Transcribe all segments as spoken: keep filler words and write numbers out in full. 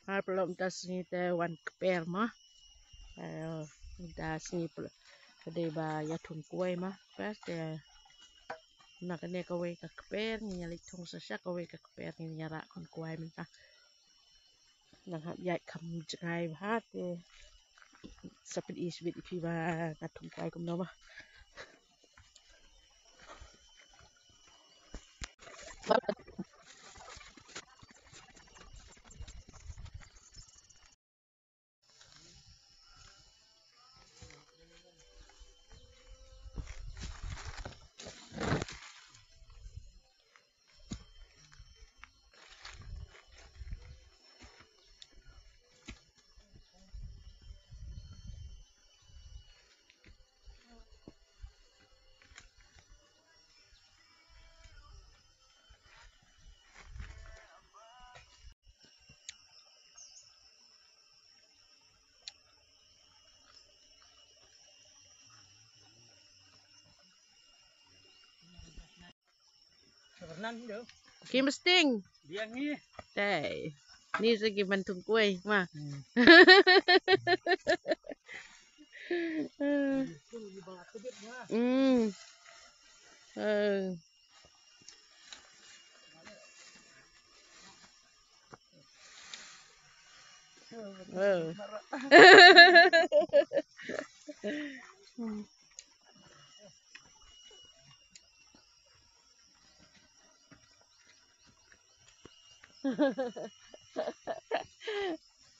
Har pynlong mynta sngi te wan kper mo. Eh, mynta sngi pynlong. Ka dei ba ïa thung kwai mo. Kper te na kane kawei ka kper, ngin ïa leit thung sha sha kawei ka kper, ngin ïa rah khun kwai mynta. Nang hap ïaid kham jngai bha te. Sa pyni shibit ïa phi ba nga thung kwai kumno mo. Kim sting. Biang ni. Dai. Ni segi bantung kuai ma. Hmm. Hmm. Eh. Eh.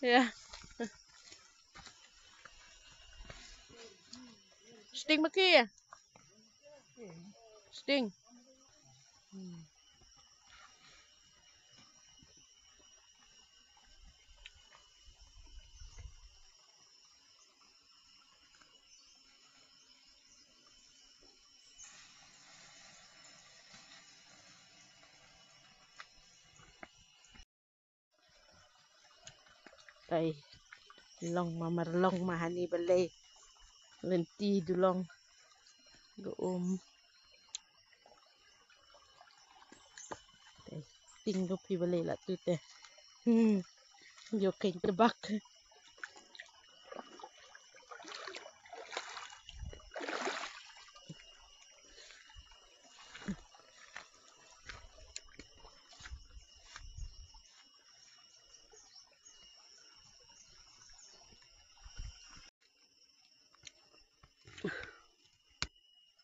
Yeah. Sting maki. Sting. Hmm. Tai long ma mar long ma hani balei. Lenti du long. Go um. Tai ting go phi balei la tu te. Hmm. Yo ken te bak.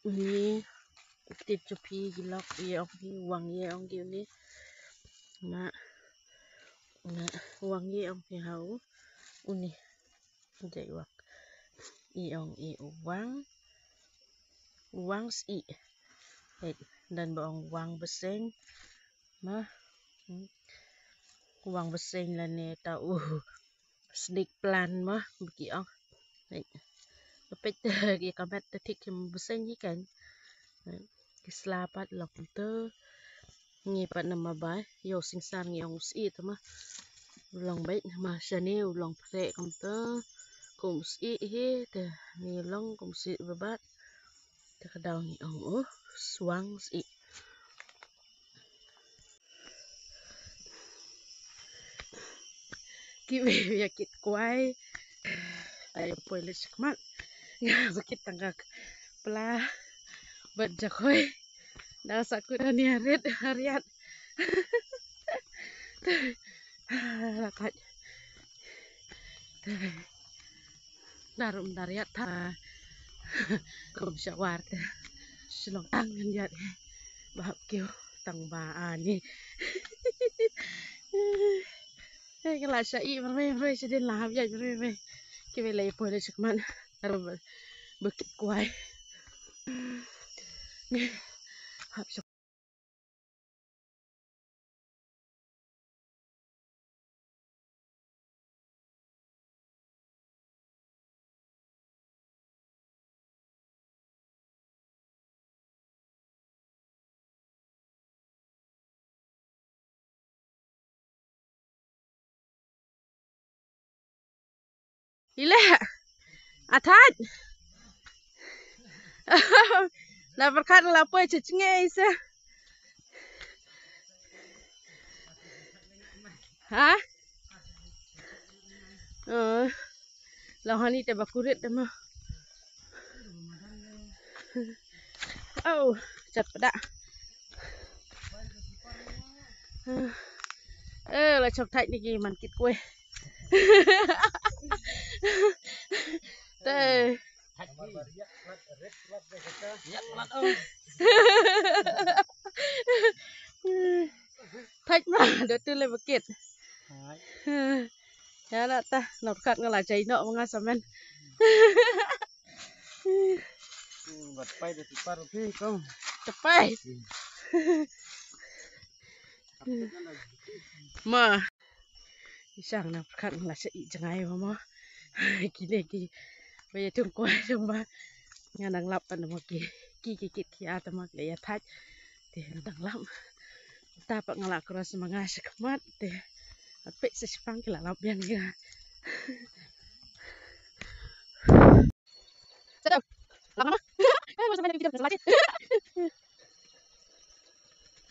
Ni tip chu phi gi lok ye ong hi wang ye ong gi ni. Na na wang ye ong hi hau uni. Jai wak. I ong i u wang. U wang si. Hei, dan ba ong wang beseng. Ma. Hmm. Wang beseng la ne ta u snake plant ma baki ong. Hei. Pet ki kamet te thik kim beseng hi kan. Hei. Ki sla pat long te. Ngi pat na ma bai. Yo singsar ngi ong si te ma. Long bait ma shane u long phe kum te. Kum si hi te ngi long kum si babat. Te ka daw ngi ong u swang si. Ki wei wei kit kwai. Ai poi le chakmat. Nga ba kit tangak pla. Bat jakoi. Da sakut ani arit ariat. La kat. Darum dariat ta. Kum shawar ta. Shlong tang ngan yat. Bahap kiu tang ba ani. Hei kala sha i mermei mermei shadin la hap yat mermei mermei. Ki wei la i poi le chakman. Darum bakit kwai. Hap shak. Ile. Atat. La berkat la poi cecnge ise. Ha? Eh, la hani te ba kurit te ma. Oh, chat pada. Eh, la chok thait ni ki man kit kwe. Te. Thait ma, do tu le bakit. Ya na ta, nor kat nga la jai no nga samen. Bat pai da tipar pi kong. Tepai. Ma. Isang na pyrkhat nga la sha i jngai ma ma. Kine ki. Ba ïa tung kwai jong ba. Nga dang lap pan ma ki. Ki ki ki ki ata ma ki ïa thait. Te nga dang lap. Ta pa nga la cross ma nga sha khmat te. At pek sa shipang ki la lap biang ïa. Sedap. Lama mah. Eh, masa main video, masa lagi.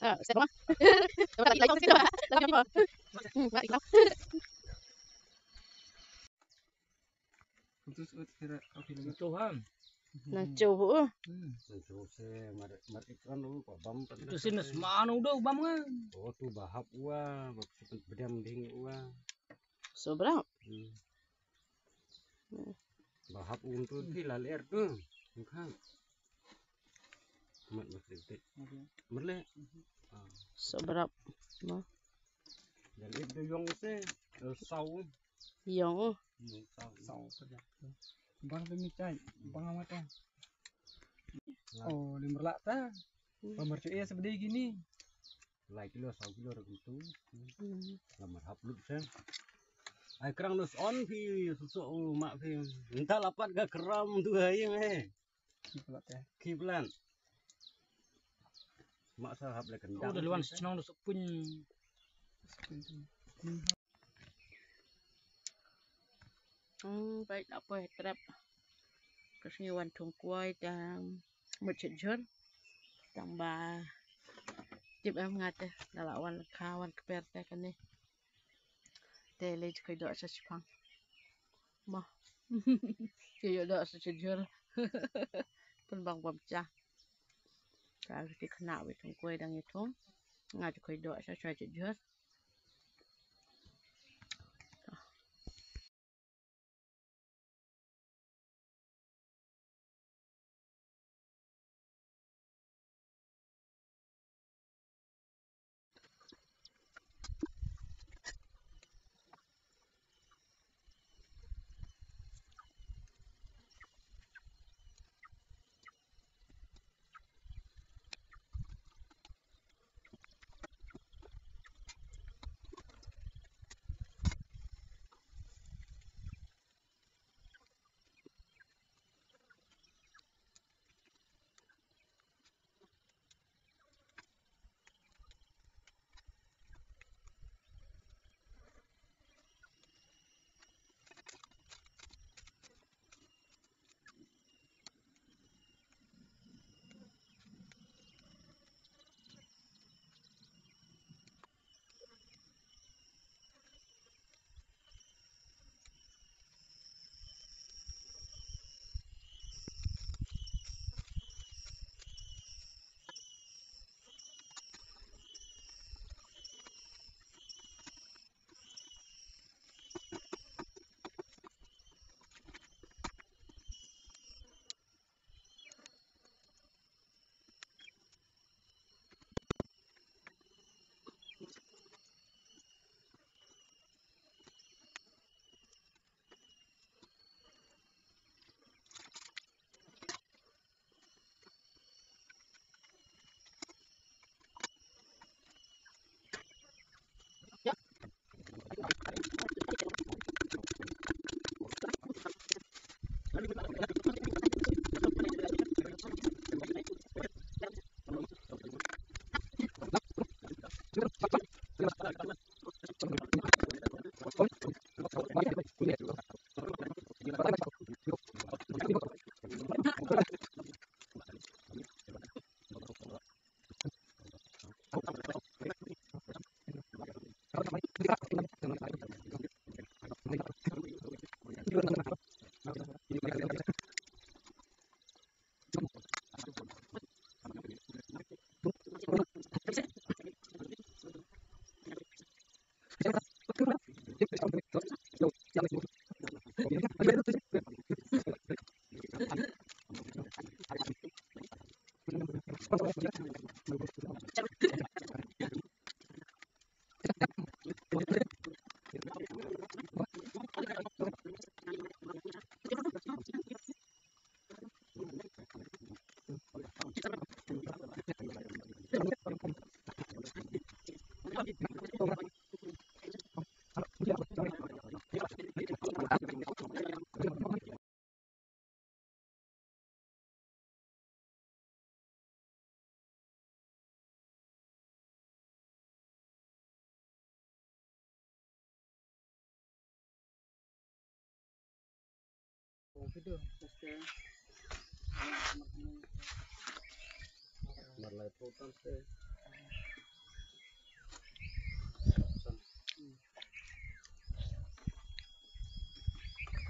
Ah, sedap mah. Dapat lagi, lagi, lagi. Hmm, lagi, lagi. Putus ut kira, oke, lagi. Tuhan. Nah, coba. Hmm. Itu sih, mar-, mar-, iklan dulu, Pak Bam, kan. Itu sih, nas mana udah, Bam, kan? Oh, tuh bahap ua, bak-, bediam ding ua. Seberapa? Hmm. Ba hap um tu phi la ler tu. Khang. Mat ba krik tik. Merle. Seberap. Ma. Dan itu yong se. Sau. Yong. Sau. Bang tu mi chai. Bang amat ah. Oh, lim berlak ta. Ba mercu ia sebedi gini. Lai kilo, saw kilo rak tu. Lamar hap lut sen. Ai krang nus on phi susu u mak phi. Entah lapat ga keram tu hai eh. Kiplat eh. Kiplat. Mak sa hap le kendang. Oh, da luan senong da sepun. Hmm, baik, tak apa, trap. Ka sngi wan thung kwai tang mut chit jhur. Tang ba tip em nga te, nga la wan kha wan kper te kane. Te le jkoi doh sa chipang. Ma. Jkoi doh sa chit jhur. Pun bang bam cha. Ka ti khna wi thung kwai dang i thung. Nga jkoi doh sa sa chit jhur.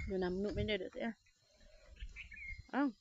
Duna mnu bende dot ya. Ang.